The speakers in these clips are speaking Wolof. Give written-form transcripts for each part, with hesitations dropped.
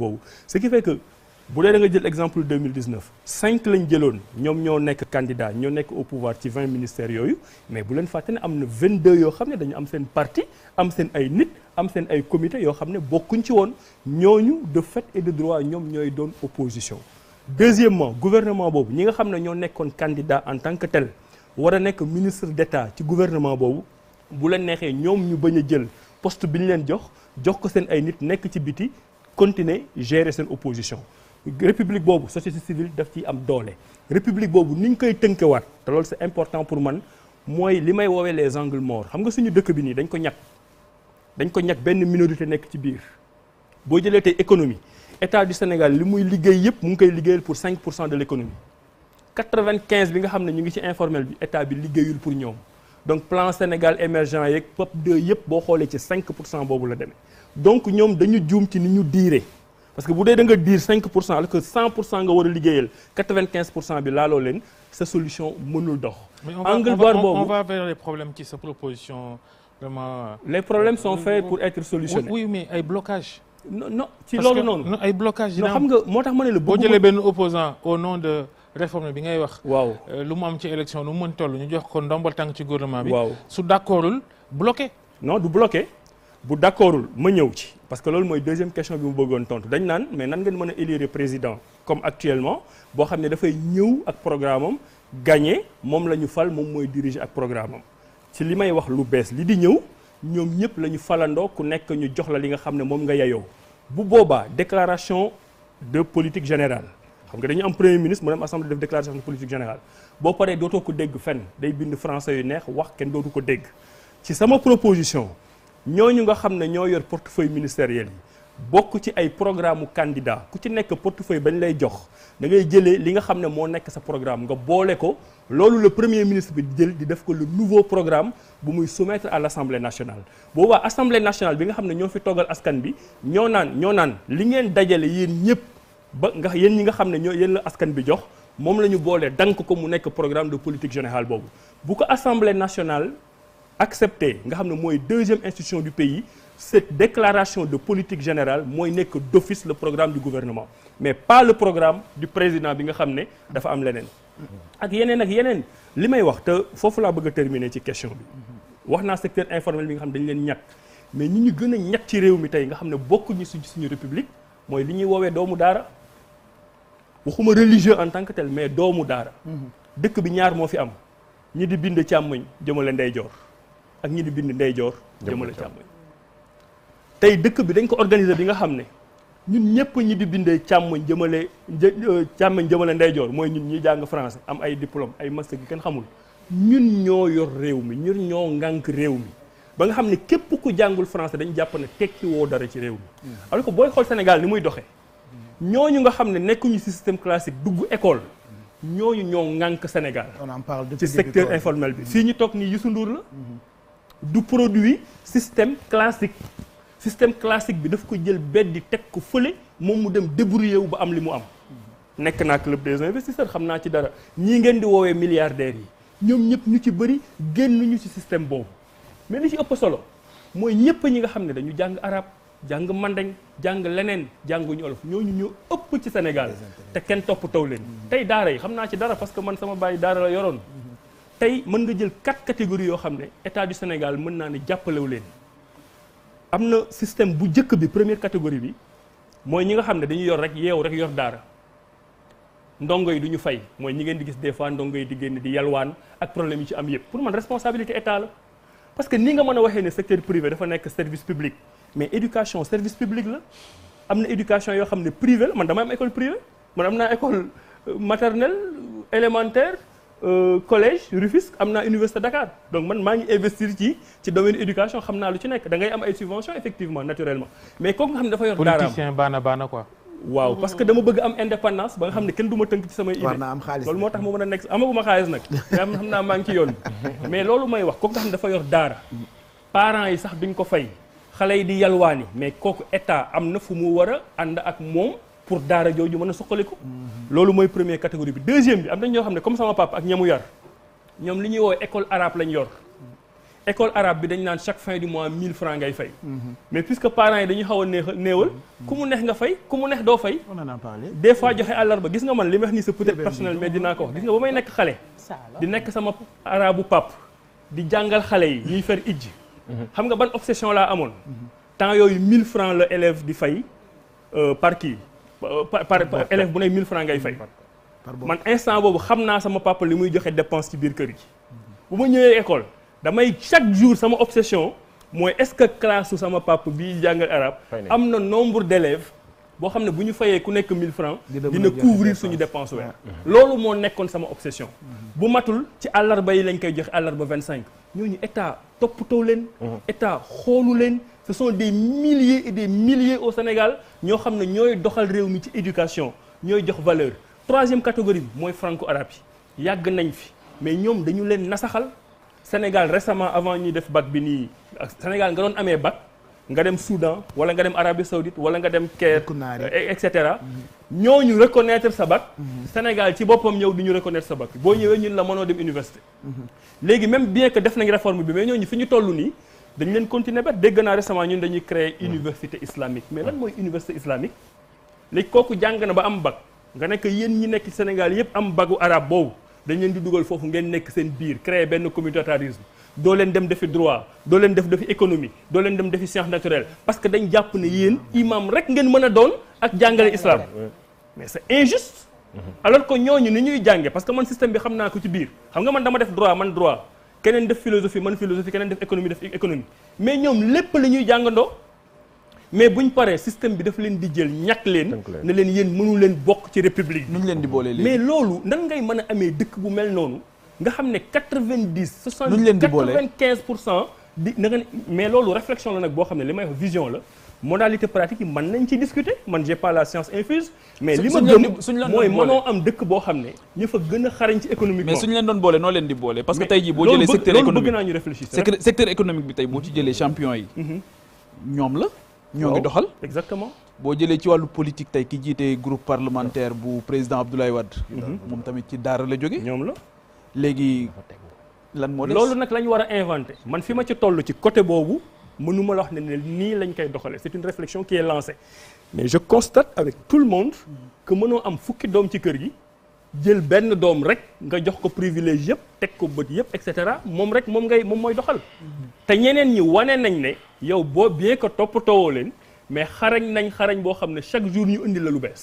boobu ce qui fait que bu dee da nga jël exemple 2019 5 lañ jëloon ñoom ñoo nekk candidat ñoo nekk au pouvoir ci 20 ministères yooyu mais bu leen fàtte ne am na 22 yoo xam ne dañu am seen parti am seen ay nit am seen ay comité yoo xam ne bokkuñ ci woon ñooñu de fait et de droit ñoom ñooy doon opposition. Deuxièmement gouvernement boobu ñi nga xam ne ñoo nekkoon candidat en tant que tel war a nekk ministre d'État ci gouvernement boobu bu leen neexee ñoom ñu bañ a jël poste bi ñu leen jox ko seen ay nit nekk ci biti continuer gérer seen opposition. République boobu société civile daf ciy am doole république boobu ni ñu koy tënkewaat te loolu c'est important pour man mooy li may woowee les angles morts xam nga suñu dëkk bi nii dañ ko ñàkk benn minorité nekk ci biir boo jëlee tey économie état du Sénégal li muy liggéey yëpp mu ngi koy liggéeyal pour 5% de l'économie 95 bi nga xam ne ñu ngi ci informel bi état bi liggéeyul pour ñoom donc plan Sénégal émergent yeeg POP 2 yëpp boo xoolee ci 5% boobu la demee donc ñoom dañu juum ci ni ñu diire parce que bu dee da nga diir 5% alors que 100% nga war a liggéeyal 95% bi laaloo leen sa solution mënul dox. angle boobu on va vers les problèmes ci sa proposition vraiment. les problèmes sont faits pour être solutionnés. oui mais ay blocages. non ci loolu noonu. non ay blocages non xam nga moo tax ma ne la. boo jëlee benn opposant au nom de réforme bi ngay wax. waaw lu mu am ci élection lu mu mën toll ñu jox ko ndombal tànk ci gouvernement bi. waaw su d'accordul bloqué. non du bloqué bu d'accordul ma ñëw ci. parce que loolu mooy deuxième question bi mu bëggoon tontu dañ naan mais nan ngeen mën a élire président comme actuellement boo xam ne dafay ñëw ak programme am gagné moom la ñu fal moom mooy diriger ak programme am ci li may wax lu bees li di ñëw ñoom ñëpp la ñu falandoo ku nekk ñu jox la li nga xam ne moom nga yeyoo bu boobaa déclaration de politique générale xam nga dañu am premier ministre mu dem assemblée def déclaration de politique générale boo paree dootoo ko dégg fenn day bind français yu neex wax kenn dootu ko dégg ci sama proposition ñooñu nga xam ne ñoo yor portefeuille ministériel yi bokk ci ay programme candidat ku ci nekk portefeuille bañ lay jox da ngay jëlee li nga xam ne moo nekk sa programme nga boole ko loolu le premier ministre bi di jël di def ko le nouveau programme bu muy soumettre à l'Assemblée nationale boobaa Assemblée nationale bi nga xam ne ñoo fi toggal askan bi ñoo naan li ngeen dajale yéen ñëpp ba nga yéen ñi nga xam ne yéen la askan bi jox moom la ñu boolee dank ko mu nekk programme de politique générale boobu bu ko Assemblée nationale accepté nga xam ne mooy deuxième institution du pays cette déclaration de politique générale mooy nekk d'office le programme du gouvernement mais pas le programme du président bi nga xam ne dafa am leneen ak yeneen li may wax te foofu laa bëgg a terminer ci question bi wax naa secteur informel bi nga xam ne dañu leen ñàkk mais ñi ñu gën a ñàkk ci réew mi tey nga xam ne bokkuñu suñu république mooy li ñuy woowee doomu daara waxuma religieux en tant que tel mais doomu daara dëkk bi ñaar moo fi am ñi di bind càmmoñ jëmale ndeyjoor ak ñi di bind ndeyjoor jëmale càmmoñ tey dëkk bi dañ ko organiser bi nga xam ne ñun ñëpp ñi di bindee càmmoñ jëmale ndeyjoor mooy ñun ñi jàng français am ay diplôme ay master gi kenn xamul ñun ñoo yor réew mi ñun ñoo ŋànk réew mi ba nga xam ne képp ku jàngul français dañu jàpp ne tekki woo dara ci réew mi alors que booy xool Sénégal ni muy doxee ñooñu nga xam ne nekkuñu ci système classique dugg école ñooñu ñoo ŋànk Sénégal ci secteur informel bi fii ñu toog nii Youssou Ndour la du produit système classique bi daf ko jël beddi teg ko fële moom mu dem débrouiller wu ba am li mu am nekk naa club des investisseurs xam naa ci dara ñii ngeen di woowee milliardaires yi ñoom ñëpp ñu ci bëri génnuñu ci système boobu mais li ci ëpp solo mooy ñëpp ñi nga xam ne dañu jàng arabe jàng mandeng jàng leneen jànguñu olof ñooñu ñoo ëpp ci Sénégal te kenn toppatoo leen tey daara yi xam naa ci dara parce que man sama baay daara la yoroon tey mën nga jël 4 catégories yoo xam ne état du Sénégal mën naa ne jàppalewu leen am na système bu njëkk bi première catégorie bi mooy ñi nga xam ne dañuy yor rek yeewu rek yor daara ndongo yi du ñu fay mooy ñi ngeen di gis des fois ndongo yi di génn di yalwaan ak problème yi ci am yëpp pour man responsabilité état la parce que ni nga mën a waxee ne secteur privé dafa nekk service public mais éducation service public la am na éducation yoo xam ne privé la man dama am école privée man am naa école maternelle élémentaire collège Rufisque am naa université Dakar donc man maa ngi investir ci domaine éducation xam naa lu ci nekk da ngay am ay subventions effectivement naturellement mais kooku nga xam ne dafa yor daaraam politicien baana quoi. waaw parce que dama bëgg am indépendance ba nga xam ne kenn du ma tënk ci samay idée loolu moo tax ma mën a nekk amaguma xaalis nag xam naa maa ngi ci yoon mais loolu may wax kooku nga xam ne dafa yor daara parents yi sax duñ ko fay xale yi di yalwaani mais kooku état am na fu mu war a ànd ak moom pour daara jooju mën a suqaliku loolu mooy première catégorie bi deuxième bi am na ñoo xam ne comme sama papa ak ñamu yar ñoom li ñuy woowee école arabe lañ yor école arabe bi dañ naan chaque fin du mois 1000 francs ngay fay. mais puisque parents yi dañuy xaw a néewal. ku mu neex nga fay ku mu neex doo fay. on en a parlé. des fois joxe àllarba gis nga man li ma wax nii c'est peut-être personnel mais dinaa ko wax gis nga ba may nekk xale. di nekk sama arabu pap di jàngal xale yi ñuy fer ijji. xam nga ban obsession laa amoon. temps yooyu 1000 francs la élève di fay par kii par élève bu ne 1000 francs ngay fay. man instant boobu xam naa sama papa li muy joxe dépense ci biir kër gi. bu ma ñëwee école damay chaque jour sama obsession mooy est-ce que classe su sama papa bii jàngal arabe am na nombre d'élèves boo xam ne bu ñu fayee ku nekk 1000 francs dina couvrir suñu dépense weer. loolu moo nekkoon sama obsession. bu matul ci àllarba yi lañ koy joxe àllarba 25. ñooñu état toppatoo leen. état xoolu leen. ce sont des milliers et des milliers au Sénégal ñoo xam ne ñooy doxal réew mi ci éducation ñooy jox valeur. troisième catégorie bi mooy franco-arabe yi yàgg nañ fi mais ñoom dañu leen nasaxal. Sénégal récemment avant ñuy def bac bi nii Sénégal nga doon amee bac nga dem Soudan wala nga dem Arabie Saoudite wala nga dem Caire et cetera. ñooñu reconnaître sa bac. Sénégal ci boppam ñëw du ñu reconnaître sa bac boo ñëwee ñun la mënoo dem université. léegi même bien que def nañ réforme bi mais ñooñu fi ñu toll nii dañu leen continuer ba dégg naa récemment ñun dañuy créer université islamique mais lan mooy université islamique léegi kooku jàng na ba am bac nga nekk yéen ñi nekk Sénégal yëpp am bagu arabe boobu. dañ leen di dugal foofu ngeen nekk seen biir créer benn communautarisme doo leen dem defi droit doo leen defi économie doo leen dem defi science naturelle parce que dañ jàpp ne yéen imam rek ngeen mën a doon ak jàngale islam mais c'est injuste. alors que ñooñu ni ñuy jànge parce que man système bi xam naa ko ci biir xam nga man dama def droit man droit keneen def philosophie man philosophie keneen def économie mais ñoom lépp la ñuy jàngandoo. mais buñ paree système bi dafa leen di jël ñàkk leen ne leen yéen mënu leen bokk ci république bi. nu ñu leen di boole léegi mais loolu nan ngay mën a amee dëkk bu mel noonu nga xam ne 90 nu ñu leen di boole 95% di na nga mais loolu réflexion la nag boo xam ne li may wax vision la modalité pratique yi mën nañ ci discuter man j'ai pas la science infuse. mais li ma gëm mooy mënoo am dëkk boo xam ne ñu fa gën a xarañ ci économiquement. mais suñu leen doon boole noo leen di boole. parce que tey jii boo jëlee secteur économique loolu bëgg naa ñu réfléchir. secteur économique bi tey boo ci jëlee champion yi. ñoom la. ñoo ngi doxal exactement. boo jëlee ci wàllu politique tey ki jiite groupe parlementaire bu président Abdoulaye Wade. moom tamit ci daara la jóge ñoom la. léegi lan moo des. loolu nag la ñu war a inventer man fi ma ci toll ci côté boobu mënuma la wax ne nii lañ koy doxalee c'est une réflexion qui est lancée. mais je constate avec tout le monde que mënoo am fukki doom ci kër gi jël benn doom rek nga jox ko privilège yëpp teg ko bët yëpp et cetera moom mooy doxal. te ñeneen ñi wane nañ ne yow boo bien que toppatoowoo leen mais xarañ boo xam ne chaque jour ñu indi la lu bees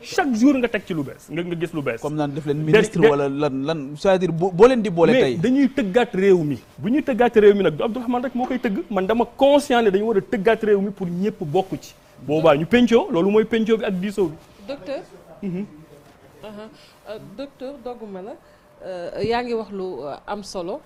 chaque jour nga teg ci lu bees nga gis lu bees. comme naan def leen ministre wala lan c'est-à-dire boo leen di boole tey. mais dañuy tëggaat réew mi bu ñuy tëggaat réew mi nag du Abdourahmane rek moo koy tëgg man dama conscient ne dañu war a tëggaat réew mi pour ñëpp bokk ci. boobaa ñu pencoo loolu mooy pencoo bi ak diisoo bi. docteur. docteur dogguma la yaa ngi wax lu am solo.